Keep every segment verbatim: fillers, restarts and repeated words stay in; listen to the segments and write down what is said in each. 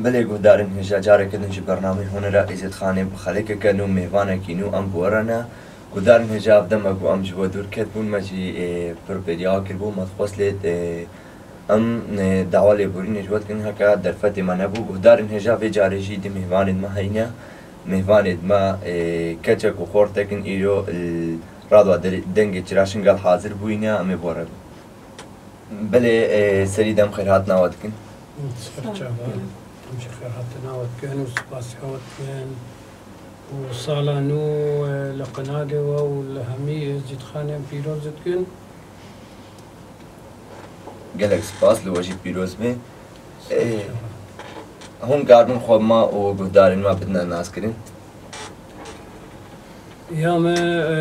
Belê guhdarên hêja, careke din ji bernameyê Hunera Êzîdxanê bi xelekeke nû, mêvanekî nû em bi we re ne. Guhdarên hêja, ev dema ku em ji we dûr ketibûn, me jî, ê, pir bêriya kiribû, me dixwest lê, ê, em, ê, dawa lêborînê ji we dikin, heke derfetê me nebû. Guhdarên hêja, vê carê jî du mêvanên me heyne. Mêvanê me, ê, keçek û xortek in, îro li Radwa Dengê Çiraşingal hazir bûyîne, em ê bi we re bin. Belê, e, serî dem xêrhatina we dikin. Ser çava. Em jî xêrhatina we dikin û spasiya we dikin. Û sala nû, e, li qinalê we û li hemî Êzîdxanên pîroz dikin. Gelek spas, li we jî pîroz be. E, hûn karibin xwe me û guhdarên me bidine naskirin. Ya me, e,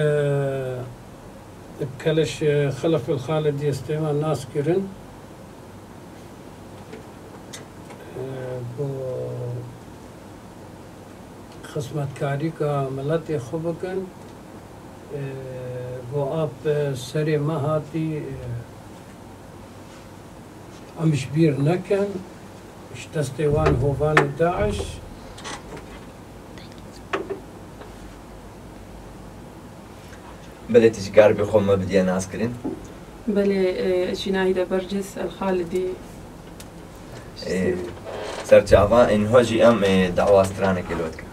Keleş, e, Xelef el Xalidî ez têma nas kirin. E, bo xizmetkarîka miletê xwe bikin. E, bo ap, e, serê me hatî, e, Em ji bîr nekin, ji destê wan hovanê DAIŞ. Belê, tu jî karibî xwe me bidiye naskirin. Belê, e, ez jî Nahîde Berciz El Xalidî. E, serçava, ên ho jî em, e, dawa stranekê li we dikin.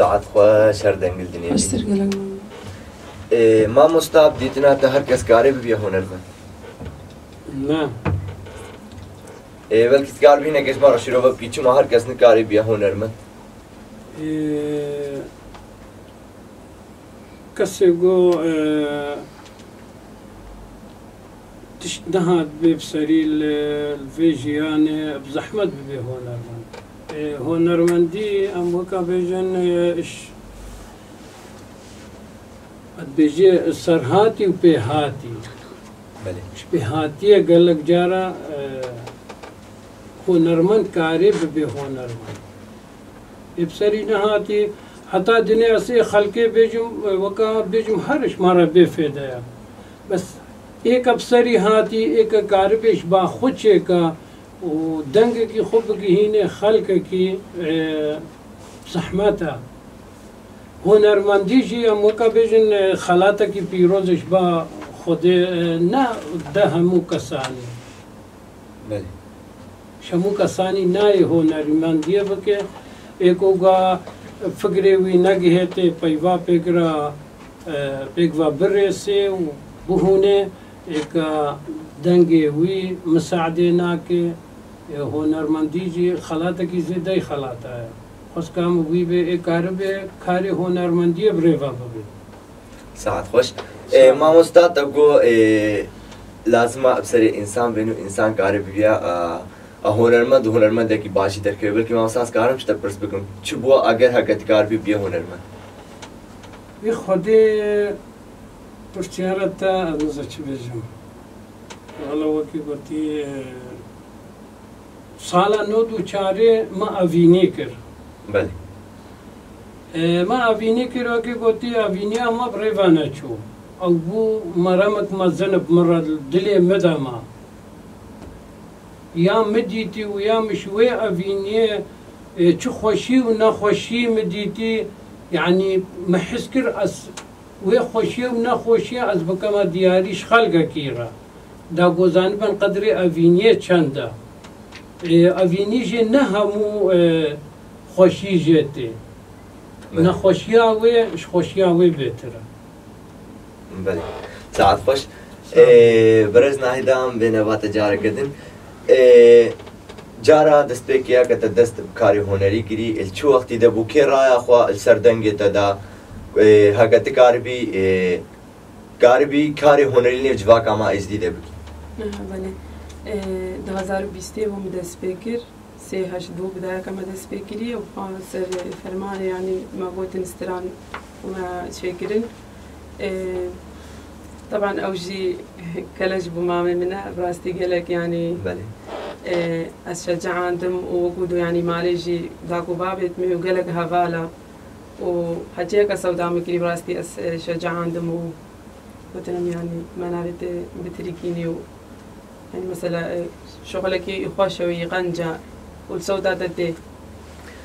Saet xweş, her dengil dinê. Xweştir gelek mamoste. Ê, mamosta, bi dîtina te her kes karê bibiye hunermend? Ne. Ê, belkî tu kar bî hinekê ji me re şîrove bikî, çima her kes nikare biye hunermend? Ê, kesê ku, e, tişt nehat bê bi serî li, li vê jiyanê bi zehmet bibe hunermend. Ê, hunermendî em weka bêjin, ê, iş, ez dibêjî serhatî û pêhatî. Belê. Ji pêhatiyê gelek cara, e, hunermend karê bibe hunermend. Ê bi serî nehatî, heta dinê ez ê xelkê bêjim, weka bêjim her ji me re bê fêde ye. Bes êke bi serî hatî, êke karibê ji ba xwe çêka û dengekî xwe bigihînê xelkekî, e, zehmet e. Hunermendî jî em weka bêjin, e, xelatekî pîroz e ji ba Xwedê, e, ne de hemû kesanî. Belê. Ji hemû kesanî nayê hunermendiyê bike, ê ku ga fikrê wî negihêtê peyva pêk re, e, pêk ve birêsê û bihûne, ê ka dengê wî misaedê nake, ê hunermendî jî xelatekî zêdeyî xelata ye. Xwezka min wî bê, ê karibe karê hunermendiyê bi rê ve bibe. Saet xweş. Sağ ol. Ê, mamosta, te got, ê, lazim e bi serê însan bên û însan kare bibiya, a, a hunermend û hunermendekî baş jî derkeve. Belkî mamosta, ez karim ji te pirs bikim. Çi bû eger heke tu kar bî, biye hunermend? Wî Xwedê pirsiyara te, ez niza çi bêjim. Wala wekî gotî, e, Sala nod û çarê me evînî kir. Belê. E, me evînî kir, wekî gotî, evîniya me bi rê ve neçû. Ew bû meremek mezin bi min re, dilê min de ma. Ya min dîtî û ya min ji wê evîniyê, e, çi xweşî û nexweşî min dîtî, yanî min his kir ez Wê xweşiyê û nexweşiyê ez bikeme diyarî ji xelkekî re. Da ku zanibin qedrê evîniyê çend e. Ê, evînî jî ne hemû, e, xweşî jê tê. Belê. Nexweşiya wê ji xweşiya wê bêtir e. Belê. Saet xweş. Sağ ol. Ê, birêz Nahîda, em bêne ba te careke din. Ê, Cara destpêkê ya ke te dest bi karê hunerî kirî, li çi wextî de bû, kê raya xwe li ser dengê te da, ê, heke tu karibî, ê, karibî karê hunerî li nêv civaka me êzdî de bikî? Aha, belê. Ê, du hazar û bîstê bû min dest pê kir. Sê heşt bû bidayeke me dest pê kirî û pa ser fermanê, yanî me gotin stran û me çêkirin. Ê, teban ew jî keleş bû mamê min e, bi rastî gelek, yanî, Belê. Ê, ez şeceandim û wekû do, yanî, malê jî dako babêt me û gelek heval e û heciyeke sewda min kirî, bi rastî ez, ê, şeceandim û gotinim, yanî, me navê te bitirikînî û Yanî mesela, e, şixulekî xweş e wî qenc e û li sewda te tê.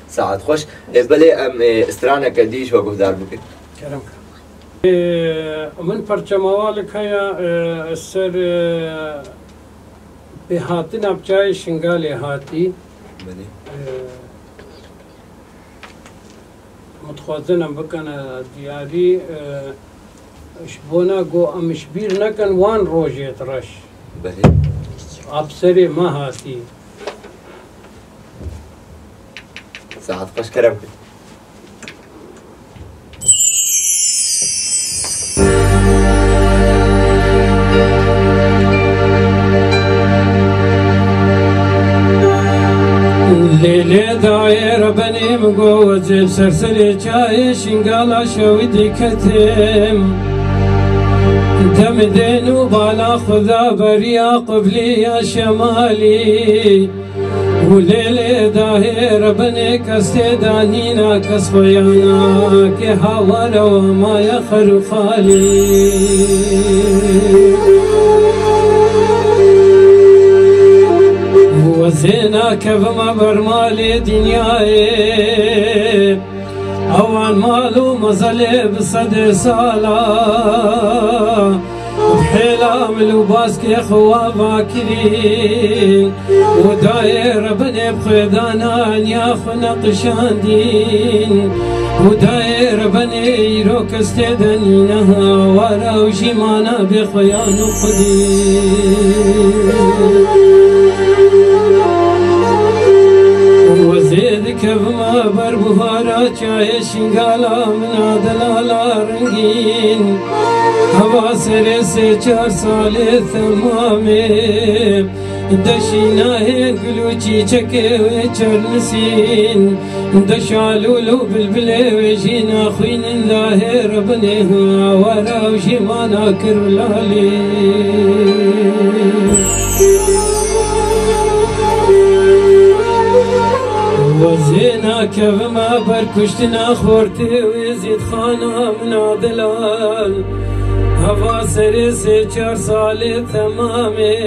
Saet xweş. E, belê em, e, straneke dî ji we guhdar bikin. Kerem. E, min perçemawalik heye, e, ser, e, pêhatina bi çayê Şingalê hatî. Belê. E, Em dixwazin em bikene diyarî, e, ji bona ku em ji bîr nekin wan rojêt reş. Belê. A bi serê me hatî. Saet xweş, kerem kir. Lê lê dayê rebenê min got, wezê bi ser serê çayê Şingala şewî diketim. Dem dê nû bala xwe da beriya qiblî ya şemalî. Û lê lê dahê rebinê kes tê da nîna kes xweyana kê hawara wa maye xer û xalî. Wezê nakevime ber malê dinyayê, ewan mal û mezelê bi sedê sala. Hêla min û baskê xwe wa va kirîn û dayê rebinê bi xwêdana niya xwe neqişandîn. Û dayê rebenê îro kes tê de nîne, wara û jîmana bê xuyan û xwedî. Û ez ê dikevima ber buhara çayê Şingala min a delala rengîn. Heva serê sê çar salê temamê. Deşîna hê gul û çîçekê wê çernisîn, deşa lûl û bilbilê wê jî naxwînin dahê rebinê hawara û jîmana kir lalî. Wezê nakevima ber kuştina xortê wê zîdxana min a delal. Heva serê sê çar salê temamê.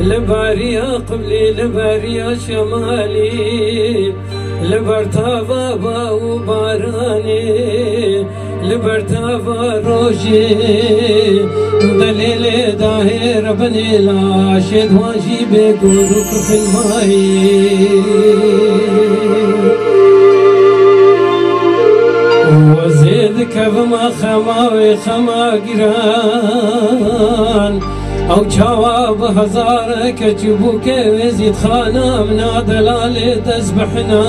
Li beriya qiblî, li beriya şemalî, li ber tava ba û baranê, li ber tava rojê, delê lê dahê rebinê laşê di wan jî bê gor û kifin mayî. Wezê dikevima xema wê xema giran. Ew çawa bi hezar keç û bûkê wê zîdxana min a delalê dest bi hina.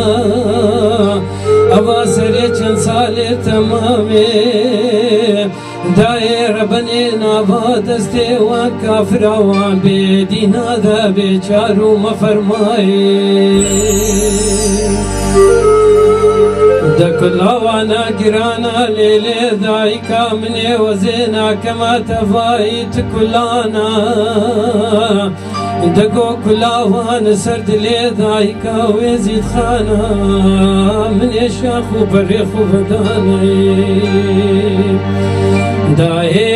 Eva serê çend salê temamê. Dayê rebenê nava destê wan kafira wan bê dîna de bê çar û mefermayê. De kula wana girana lê lê dayî Ka min ê wezê nakema tevayî ti kulana. Dego kulawan ser dilê dayika wê zîdxana. Min ê şax û berê xwe vedanê. Dayê.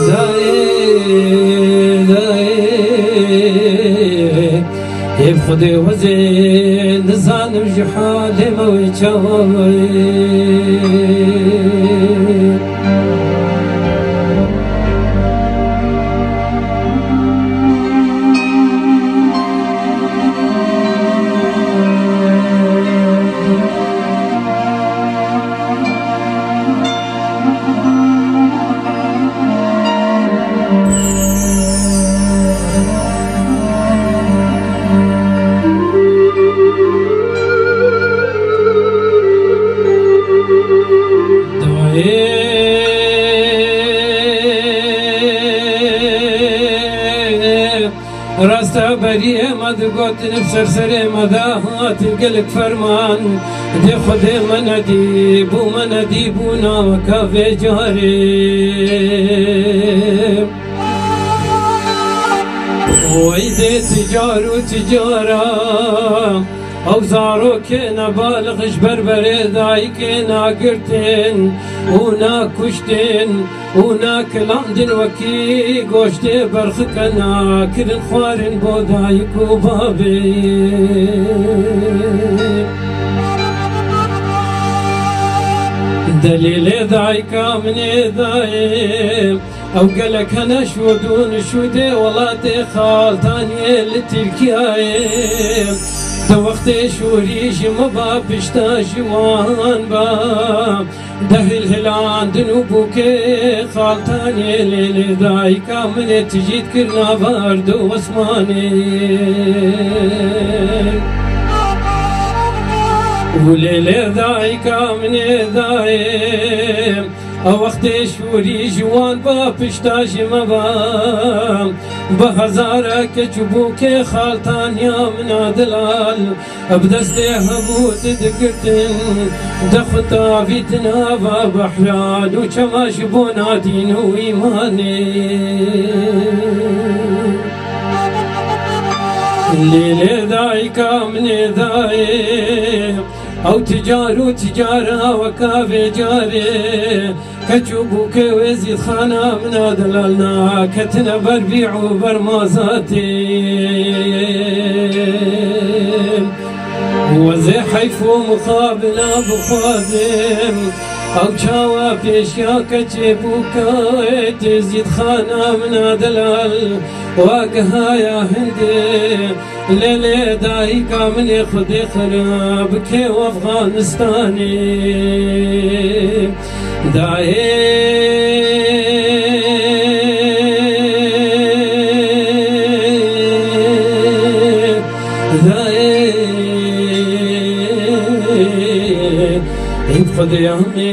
Dayê, dayê, ê bi Xwedê wezê nizanim ji halê me wê çawa wê. Rasta beriyê me digotin, bi ser serê me de hatin gelek ferman. Dê Xwedê me nedî, bû me nedî bûna weka vê carê. Wey dê ti car û ti cara, ew zarokê nebalix ji ber berê dayikê nagirtin û nakuştin. Û nakilandin wekî goştê berxike nakirin xwarin bo dayik û babê. Delîlê dayika min ê dayê, ew gelek hene şûdûn şûdê welatê xaltaniyê li Tirkiyeyê. Di wextê şûrî ji me ba pişta ji wan ba. Dehil hilandin û bûkê xaltanê lê lê dayika min ê tijî dikir nava erd û esmanê. Û lê lê dayika min ê dayê, a wextê şûrî ji wan ba pişta ji me ba. Bi hezara keç û bûkê xaltaniya min a delal. Bi destê hemû didgirtin, dexutavîtin ava behran û çema ji bo nadîn û îmanê. Lê lê dayika min ê dayê, ew ticar û ticara weka vê carê. Keç û bûkê wê zîdxana min a delal naketine ber bî û ber mazatê. Wezê heyf û muqabila bixwazim, Ew çawa pêşiya keçê bû, ka tê zîdxana min a delal, wa gihaya hindê, lê lê dayika min ê Xwedê xira bike û Efxanistanê dayê. Dayê, hîn Xwedê amê,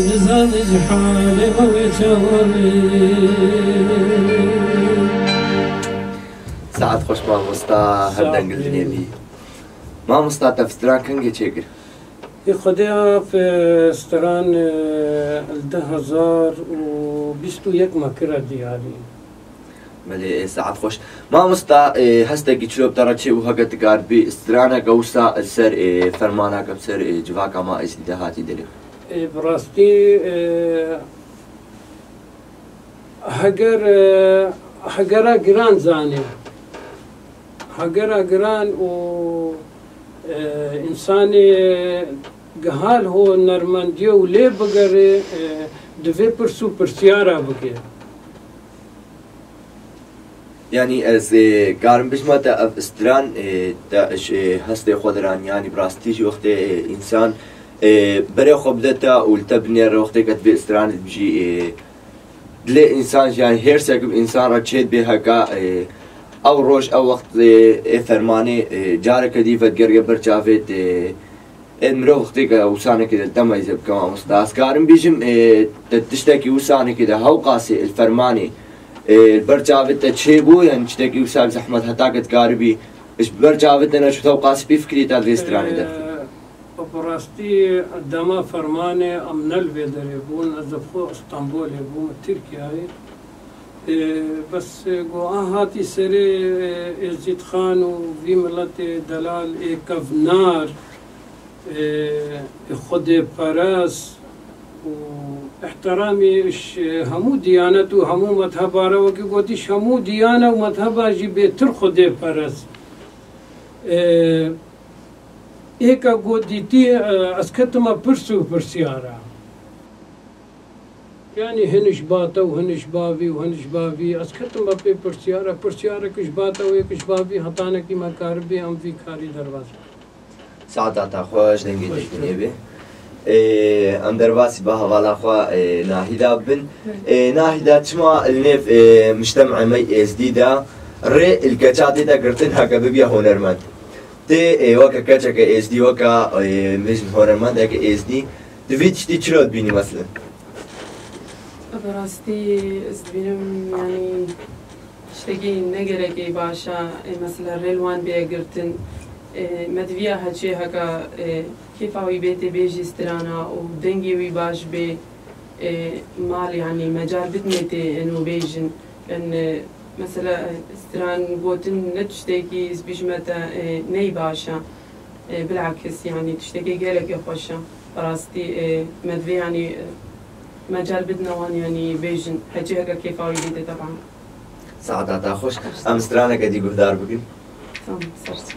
nizane ji halê me wê çawa be. Saet xweş mamosta, her deng li dinê bî. Mamosta, te stran kengê çêkir? Ê Xwedê af, e, stran, e, li du hezar û bîst û yek me kire diyarî. Belê, ê, saet xweş. Mamosta, ê, hestekî çilo bi te re çêbû, heke tu karibî straneke wisa li ser, ê, fermaneke bi ser, ê, civaka me Êzidî de hatî dilê? Ê, bi rastî, ê, heger, ê, hegera giran zanê. Hegera giran û, ê, însanê gihal hunermendiye û lê bigere, ê, divê pirs û pirsyara bike. Yanî ez, ê, karim bijima te ev stran, ê, te ji, ê, hestê xwe diran, yanî bi rastî jî wextê, ê, însan, ê, berê xwe bide te û li te binêre, wextê ke divê stranê dibijî, ê, dilê însan jî, yanî hêrsek bi însan re çêdibe heka, ê, ew roj, ew wext, ê, ê fermanê, ê, careke dî vedigerge ber çavê te. Ê, mirov wextê ke wisa neke de li te meyze bike, mamosta. Ez karim bîjim, ê, te tiştekî wisa neke de hewqasê li fermanê, ê, li ber çavê te çêbû, yan tiştekî wisa bi zehmet heta ke dikaribî, ji ber çavê te neçû, hewqasî pê fikirî te li vê stranê derxî? Ê, bi rastî dema fermanê em ne li vê derê bûn, ez bi xwe Stenbolê bûm, Tirkiyeyê. Ê, bes, ê, go a hatî serê, ê, Êzîdxan û vî miletê delal ê kevnar, ê, xwedêperest û îhtiramî ji hemû diyanet û hemû mezheba re, wekî gotî, ji hemû diyane û mezheba jî bêtir xwedêperest. Ê, êka got dîtî, ê, ez ketime pirs û pirsyara. Yanî hin ji ba te û hin ji ba vî û hin ji ba vî. Ez ketime pê pirsyara, pirsyarek ji ba te û yek ji ba vî, hetanekî me karibî em vî karî derbas bikin. Saeta te xweş, dengê te hînê be. Ê, em derbasî ba hevala xwe, ê, Nahîda bibin. Ê, Nahîda, çima li nêv, ê, mujtemê me Êzdî de rê li keça tê de girtin heke bibiya hunermend? Tê, ê, weke keçeke Êzdî, weke, ê, bêjin hunermendeke Êzdî, tu vî tiştî çilo dibînî meselen? Bi rastî ez dibînim, yanî tiştekî ne gelekî baş e, ê, mesela rê li wan bêye girtin. Ê, me diviya heçê heke, ê, kêfa wî bê tê bêjî strana û dengê wî baş bê, ê, mal, yanî mecal bidinê tê eno bêjin. Yanî, ê, mesela, ê, stran gotin ne tiştekî ez bêjime te, ê, ney baş e. Ê, bilakis, yanî tiştekî gelekî xweş e. Bi rastî, ê, me divê, yanî, ê, mecal bidine wan, yanî bêjin. Heçî heke kêfa wî bê tê, teban. Saeta te xweş. Em straneke dî guhdar bikin. Tamam, serçe.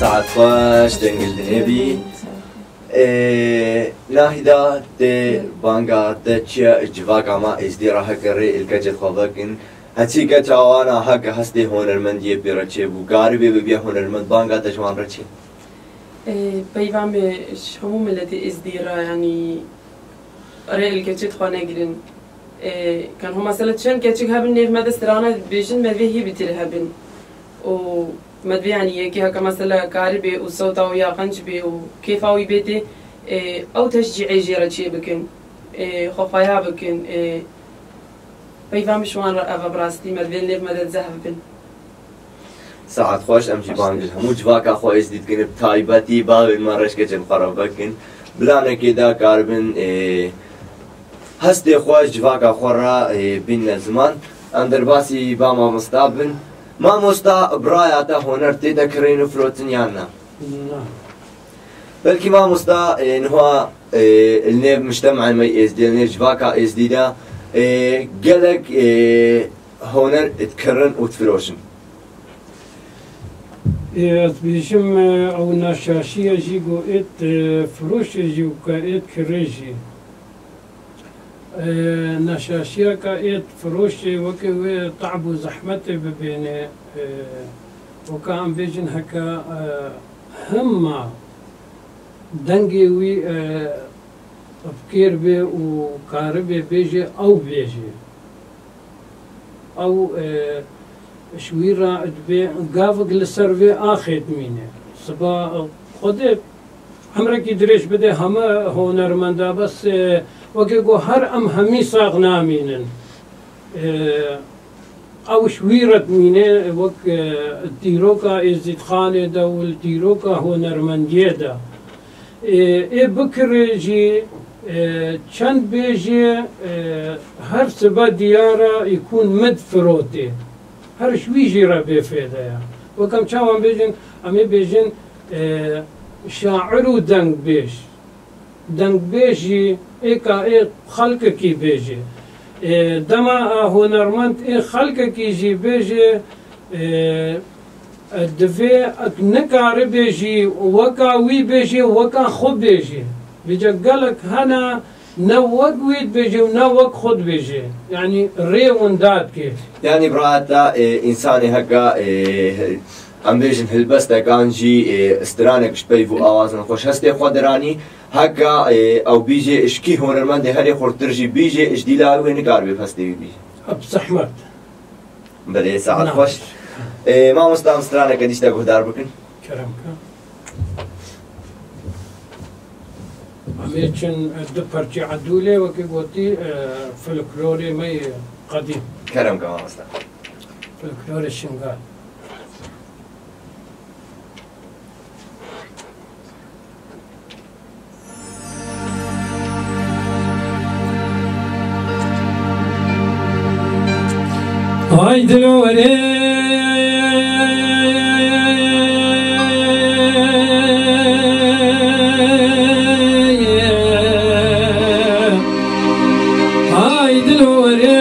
Saet xweş, dengil dinê bî. Ê, Nahîda, tê banga te çi ye? Civaka me êzdî re heke rê li keçê xwe vekin. Heçî keça wana heke hestê hunermendiyê pê re çêbû, karibê bibiya hunermend, banga te ji wan re çi? Ê, peyva me ji hemû miletê êzdî re, yanî rê li keçê xwe negirin. Ê, kan ho mesela çend keçik hebin nêv me de strana dibêjin, me vê hî bi tîr hebin. Û me divê, yanî yekê heke mesela karibê û sewta wî ya qenc bê û kêfa wî bê tê, ê, ew teşcîê jê re çê bikin, ê, xwexweya bikin, ê, peyva min ji wan re ev e, bi rastî me divê nêv me de zehf bin. Saet xweş, em jî bang ji hemû civaka xwe êzdî dikin, bi taybetî bavên me reşke çend xwe re vekin. Planekê de karibin, ê, hestê xwe ji civaka xwe re, ê, bînne ziman. Em derbasî ba mamosta bin. Mamosta, bi raya te huner tê dekirîn û firotin yan na? Na. Belkî mamosta, ê, niha, ê, li nêv mujtemê me êzdî, li nêv civaka êzdî de, ê, gelek, ê, huner dikirin û difiroşin. Ê, ez bêjim, ê, ew naşaşiye jî ku êt, ê, firoşê jî û ka êt kirê jî. Ê, naşaşiyeka êt firoşê weke wê te'b û zehmetê bibêne, ê, weke em bêjin heke, ê, hema dengê wî, ê, bi kêr bê û karibê bêjê, ew bêjê. Ew, e, ji wî re dibê gavik li ser vê axê dimîne. Siba, e, Xwedê emrekî dirêj bide heme hunermenda, bes, e, weke ku her em hemî sax namînin. E, ew ji wî re dimîne, wek, e, dîroka Êzîdxanê de û li dîroka hunermendiyê de. E, ê bikirê jî, e, çend bêjê, e, her sibe diyar e, îkûn min firotê. Her ji wî jî re bê fêde ye. Wek em çawa bêjin, em ê bêjin, e, şair û dengbêj. Dengbêj jî êka ê xelkekî bêjê. Ê, dema a hunermend ê xelkekî jî bêjê, ê, divê nikaribê jî weka wî bêjê, weka xwe bêjê. Vêca gelek hene ne wek wî dibêjê û ne wek xwe dibêjê. Yanî rê winda dike. Yanî bi raheta, e, însanê heka, e, em bêjin hilbestekan jî, e, stranek ji peyv û awazên xweş hestê xwe diranî. Heka, e, ew bîjê ji kî hunermendê herê xurtir jî bîjê, ji dîla wê nikaribe hestê wî bîje. Bi zehmet. Belê, saet xweş. E, mamosta, em straneke dî ji te guhdar bikin. Kerem ke. Em ê çin du perçê Edûlê, wekî gotî, e, folklorê me yê qedîm. Kerem ke mamosta. Folklorê Şingal. Hay dilo were, hay dilo were,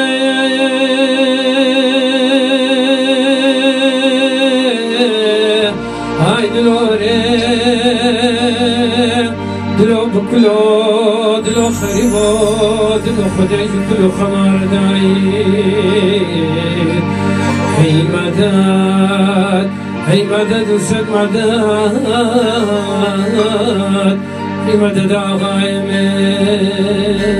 hay dilo were. Dilo bikilo, dilo xerîbo, dilo xwedê ji kul û xemar dayî. Hey medet, hey medet û sed medet, hey medet axayê min.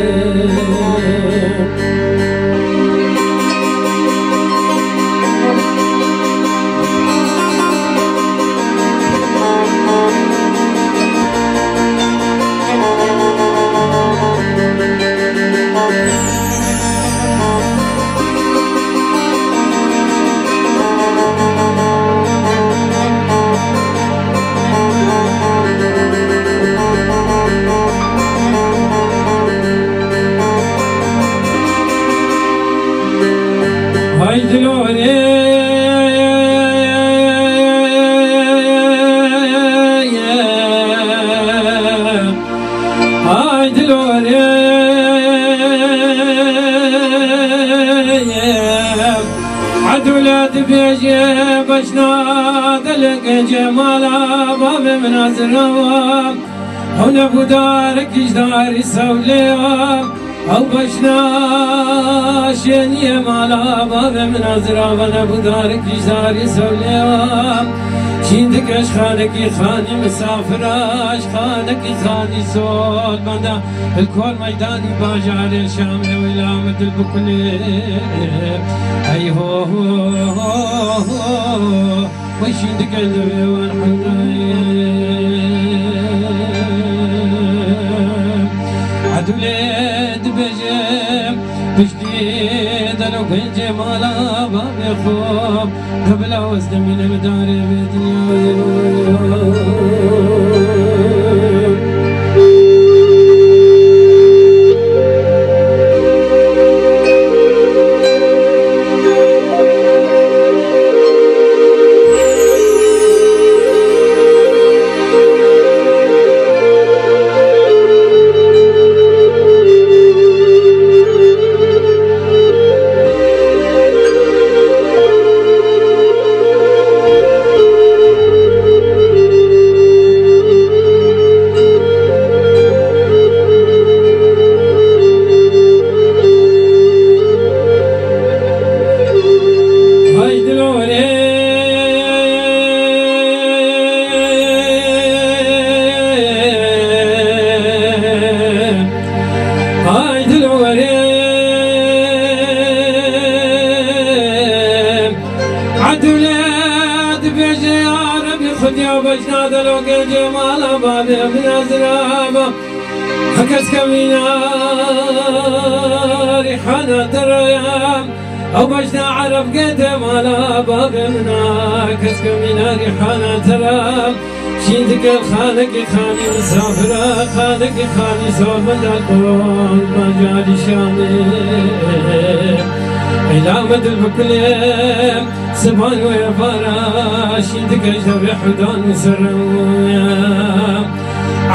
Hay dilo were, hay dilo were. Edûle dibêje beşna delek cemala bavê min azirawa. Ew nebûdarek îjdarî sewlê wa, ew beşna şêniyê mala bavê min azira ve nebûdarek îjdarî sewlê wa. Çîn dike ji xanekî xanî misafira, ji xanekî xanî sol benda. Li kor meydanî bajarê Şamê wêla min dil bikulê. Hey ho ho ho ho. Weşîn dikin li vê wan hewdayê. Edûlê dibêje, piştî delo gencê mala bavê xwe, de bila wez demîne bi darê vê dinyayê. Hay dilo were, hay dilo were. Edûle dibêje, ya Rebî, Xwedîya beşna delo gencê mala bavê min azira ba. Hekes kemîna rîhana deraya. Ew bejna Ereb gete mala bavê min a, kes ke mîna rîhana te ra. Şîn dike xanekî xanî misafir a, xanekî xanî sor min da kon, ma carî Şamê. Eyla me dil bi kulê, siban wê vara, şîn dike ji devê hudan ser.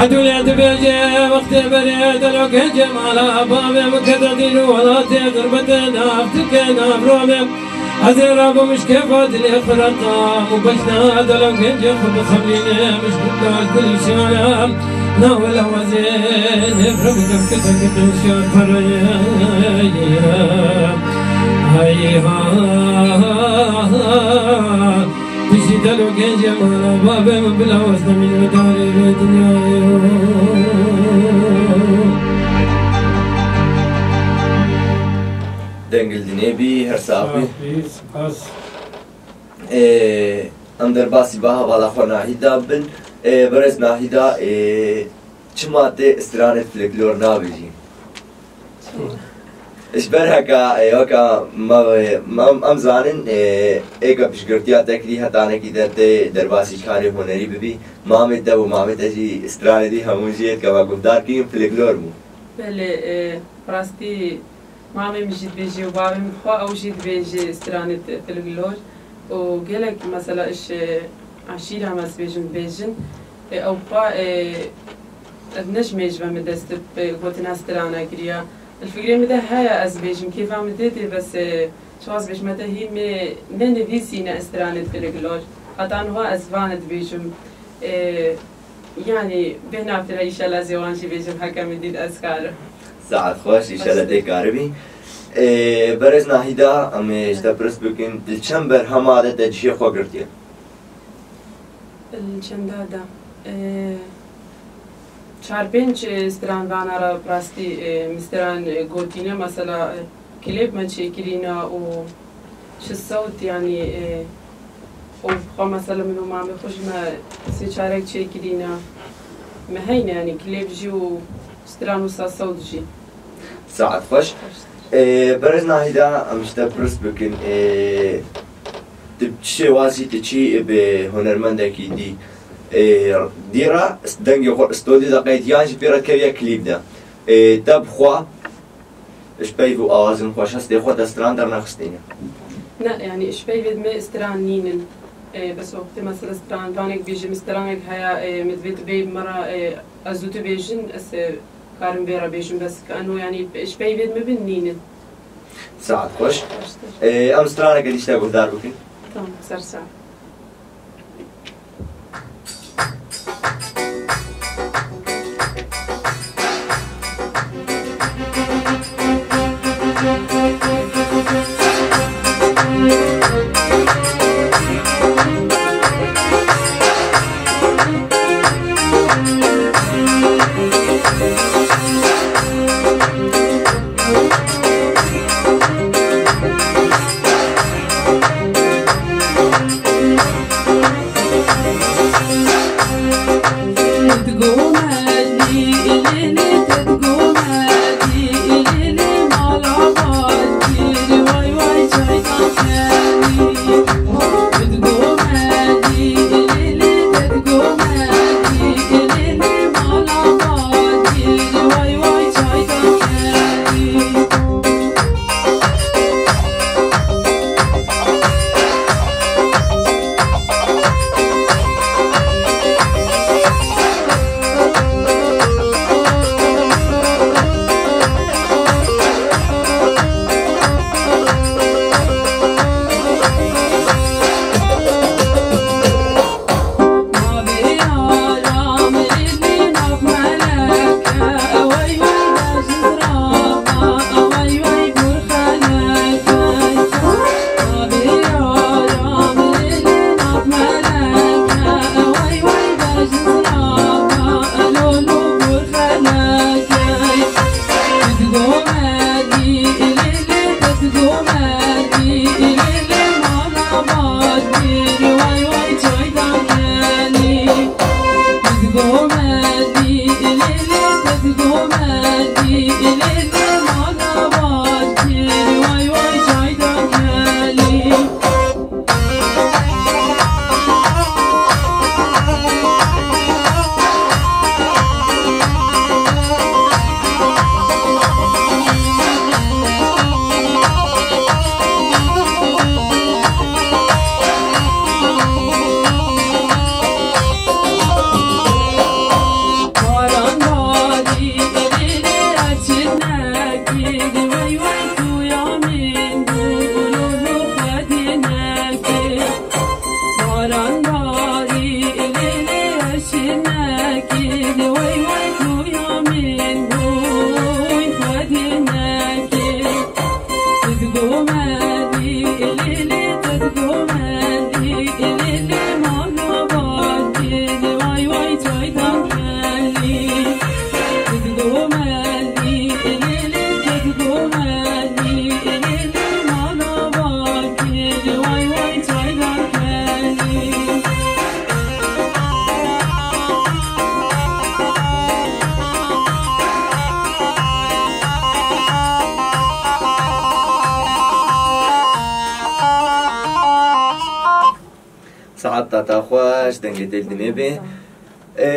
Edûlê dibêje, wextê berê delo gence mala bavê min kete dîn û welatê xirbetê nav dike nav romê. Ez ê rabim ji kêfa dilê xwe re tam û beşna delo gence xwe bixemlînim ji dikar gulîşana. Nawela wezê nêvre bi devkete kitin şar pereye. Hey ha ha ha. Piştî delo gence mala bavê min bila wez nemîn min darê vê dinyayê. Dengil dinê bî, her sax bî. Sax bî, spas. Ê, em derbasî ba hevala xwe Nahîda bin. Ê, berêz Nahîda, ê, çima tê stranê folklor nabêjî? Ji ber heka, e, weka me, me, em, em zanin, e, êka piştgirtiya te kirî hetanekî te tê derbasî karê hunerî bibî. Mamê te û mamê te jî stranê dî hemû jî êka me guhdar kirîn folklor bû. Belê, e, rastî mamê min jî dibêjê û bavê min xwe ew jî dibêjê stranê folklor. û gelek mesela iş, e, eşîra me ez bêjim dibêjin. E, ew xwe, e, ev ne ji mêj ve min dest bi, e, gotina strana kiriya. Li fikrê min de heye ez bêjim, kêfa min tê tê bes, e, çawa ez bêjim te hî me ne nivîsîne stranê folklor. Heta niha ez vane dibêjim. E, Yanî bêhna fira, înşallah ez ê wan jî bêjim heke min dît ez karim. Saet xweş, înşallah tê karibî. Ê, berêz Nahîda, em ê ji te pirs bikin, li çend berhema de te cihê xwe girtiye? Li çenda de, ê, çar pênc, ê, stran vana re bi rastî, ê, min stran, ê, gotîne, mesela, ê, Klêb me çêkirîna û çi sewt, yanî, e, û xwe mesela min û mamê xwe jî me sê çarek çêkirîna. Me heyne, yanî klêb jî û stran wisa sewt jî. Saet xweş. Xweş. E, berêz Nahîda, em ji te pirs bikin, e, tu bi çi şêwazî tu çî bi hunermendekî dî, e, dî re dengê xwe stodî de qeydiyan jî pê re keviye klîb de. E, te bi xwe Ji peyv û awazên xweş hestê xwe te stran dernexistîne? Ne, yanî ji peyvê me stran nînin. E, bes wextê mesela stran, vanek bêjim, stranek heye, e, min divê tu bêyî me re, e, ez û tu bêjin, ez, e, karim vê re bêjim, bes ke eno, yanî ji peyvê me bin nînin. Saet xweş. Xweştir. E, em straneke dî ji te guhdar bikin. Tamam, ser saet. Saet tata xweş, dengê te li dinê bê. Ê,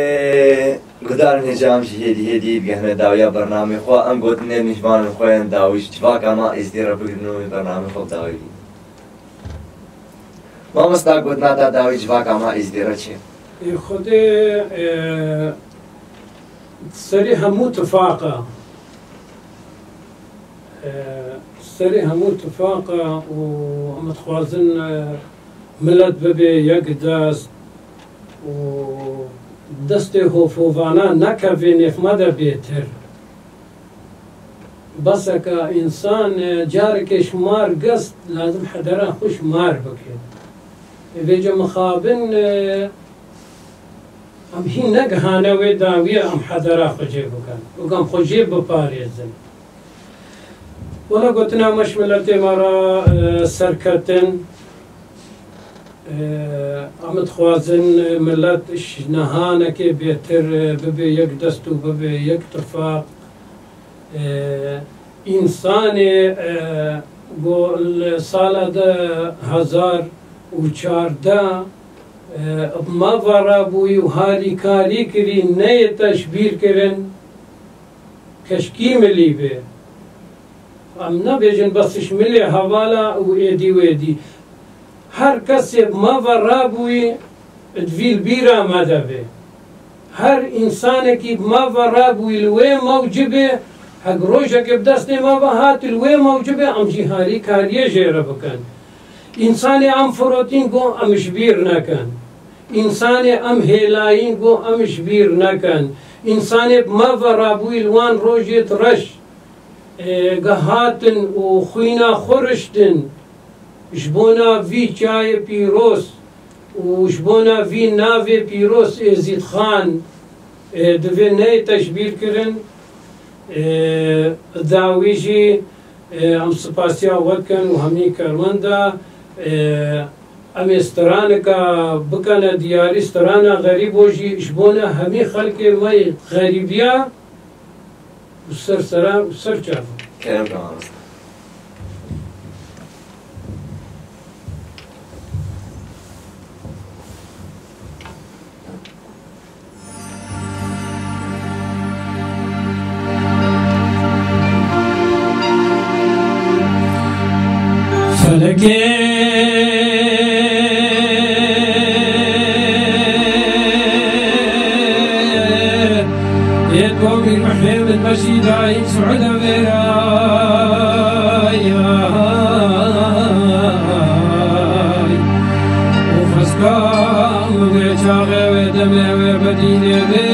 guhdarên hêja em jî hêdî hêdî digehne dawiya bernamê xwe. Em gotinên mîhvanên xwe yên dawî ji civaka me Êzidî re bigirin û bernamê xwe bi dawî bînin. Mamosta, gotina te dawî civaka me Êzidî re çi ye? Ê, Xwedê, ê, serê hemû tifaq e. Ê, serê hemû tifaq e û em dixwazin, ê, milet bibe yek dest û destê hovhovana nekeve nêv me de bêtir. Beseke însan, e, carekê ji mar gest lazim hedera xwe ji mar bike. Ê vêce mixabin, e, em hîn negihane wê dawiye em hedera xwe jê bikin û em xwe jê biparêzin. Wela gotina me ji miletê me re, e, serketin. E, em dixwazin, e, milet ji nihanekê bêtir, e, bibe yek dest û bibe yek tifaq. E, însanê, e, ku li sala du hezar û çardeh, e, bi me ve rabûyî û harîkarî kirî, neyê teşbîr kirin, keşkî milî be. Em nabêjin bes ji milê hevala û êdî wêdî. Her kesê bi me ve rabûyî, di vî li bîra me de be. Her însanekî bi me ve rabûyî li wê mewcibê, hek rojekê bi destê me ve hat li wê mewcibê, em jî harîkariyê jê re bikin. Însanê em firotîn ku em ji bîr nekin. Însanê em hêlayîn ku em ji bîr nekin. Însanê bi me ve rabûyî li wan rojêt reş, e, gihatin û xwîna xwe riştin ji bona vî çiyayê pîroz û ji bona vî navê pîroz Êzîdxan, e, divê neyê teşbîr kirin. E, dawî jî, e, em spasiya we dikin û hemî karwenda, e, em ê stranika bikene diyarî, strana Xerîbo jî ji bona hemî xelkê me yê xerîbiya û ser sera û ser çava. Kerem ke mamoste. Felekê yê Tomîr Mihê min meşî dayî Suûde vêray. Û xweskan wê çaxê wê demê wê bedînê bê.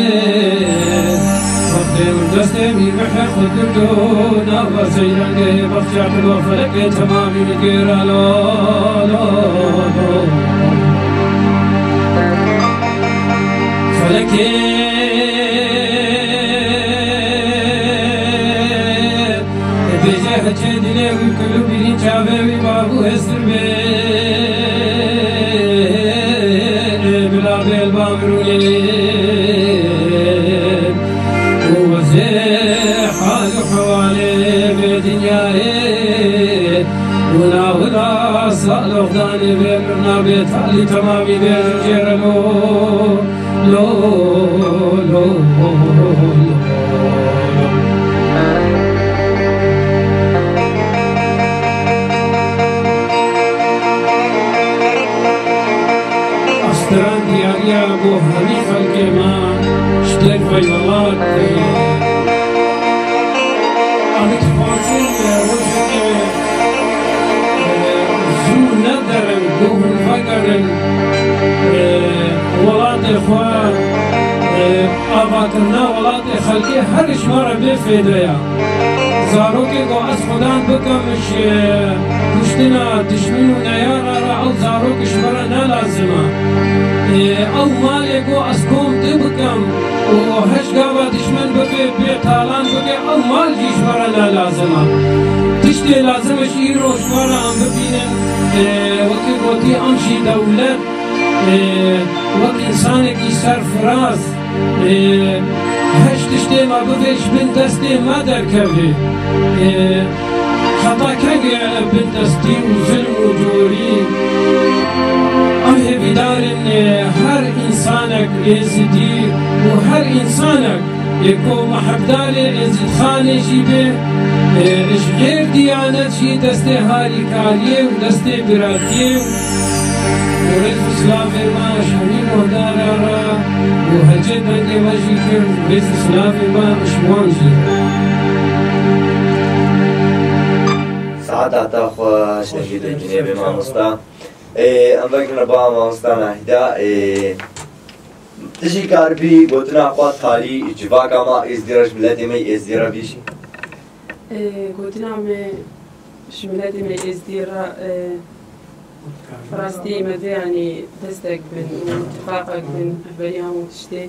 Wextê min destê mîr mihê xwe girdo, nava seyrangehê bexçe xwe felekê temamî min gêra lo, lo, lo. Felekê Dibêje heçê dilê wî kul û bîrî çavê wî bav û hêstir bê. Bila bê li ba mirûnê û wezê hal û hewalê vê dinyayê û navila saloxdanê vê mirna bê talî temamî bê jê re lo. Lo, lo, lo, lo. Asteran diyariya bo hemî xelkê me ji dervey welat. Em dixwazin rojekê zû nederin, ku hûn vegerin, e, welatê xwe, e, avakirina welatê xelkê her ji me re bê fêde ya. Zarokê ku ez xudan bikim ji kuştina dijmin û neyara re, ew zarok ji me re ne lazim e. E, ew malê ku ez kom tu bikim, û heşt gava dijmin bike, bê talan bike, ew mal jî ji me re ne lazim e. Tiştê lazim e ji îro ji me re em bibînin, e, wekî gotî em jî dewlet, e, wek însanekî serfiraz, e, heşt tiştê me bivê ji bin destê me derkeve. E, Heta kengê bindestî û zilm û corî? Em Hêvîdar in, e, her însanek êzidî û her însanek, e, ku mehebdarê Êzîdxanê jî be, e, ji xêr diyanet jî destê harîkariyê û destê biratiyê û rêz û silavê me ji hemî guhdara re û hecê dengê me jî kir, rêz û silavê me ji wan jî re. Saeta te xweş, Hêvîdê dinê be mamosta. Ê, em vekirine ba mamosta Nahîda, ê, tu jî karibî gotina xwe talî civaka me Êzdî re ji miletê me yê Êzdî re bîjî? Ê, gotina me ji miletê me Êzdî re, ê, bi rastî me vê, yanî destek bin û tifaqek bin, hevberî hemû tiştê.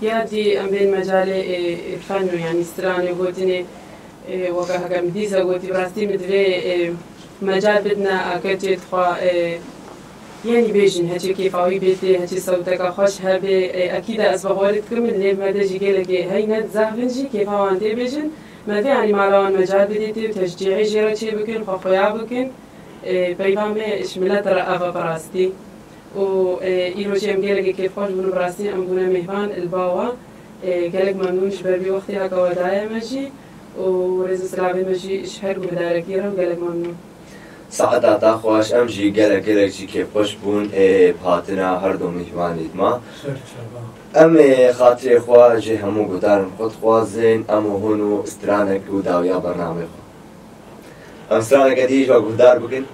Ya dî em bên mecalê, ê, ê, fen û, yanî stranê, gotinê, ê, weke heke min dîsa gotî, bi rastî min divê, ê, mecal bidine a keçê dixwa, ê, yanî bêjin, heçê kêfa wî bê tê, heçê sewteka xweş hebê, ê, ekîda ez bawerî dikim, lê me de jî gelekê heyne zehf in jî kêfa wan tê bêjin. Me vê, yanî mala wan mecal bidê tê û teşcîî jê re çê bikin, xwe xuya bikin. Ê, peyva me ji milet re ev e bi rastî. Û, e, îro jî em gelekî kêfxweş bûn, bi rastî em bûne mêhvan li ba we. E, gelek memnûn ji ber vî wextê heke we daye me jî û rêz û silavê me jî ji her guhdarekî re û gelek memnûn. Saeta te xweş, em jî gelek gelek jî kêfxweş bûn, e, bi hatina her du mêhvanê me. Ser çava. Em ê xatirê xwe ji hemû guhdarên xwe dixwazin, em û hûn û stranek û dawiya bernameyê xwe. Em straneke dî ji we guhdar bikin.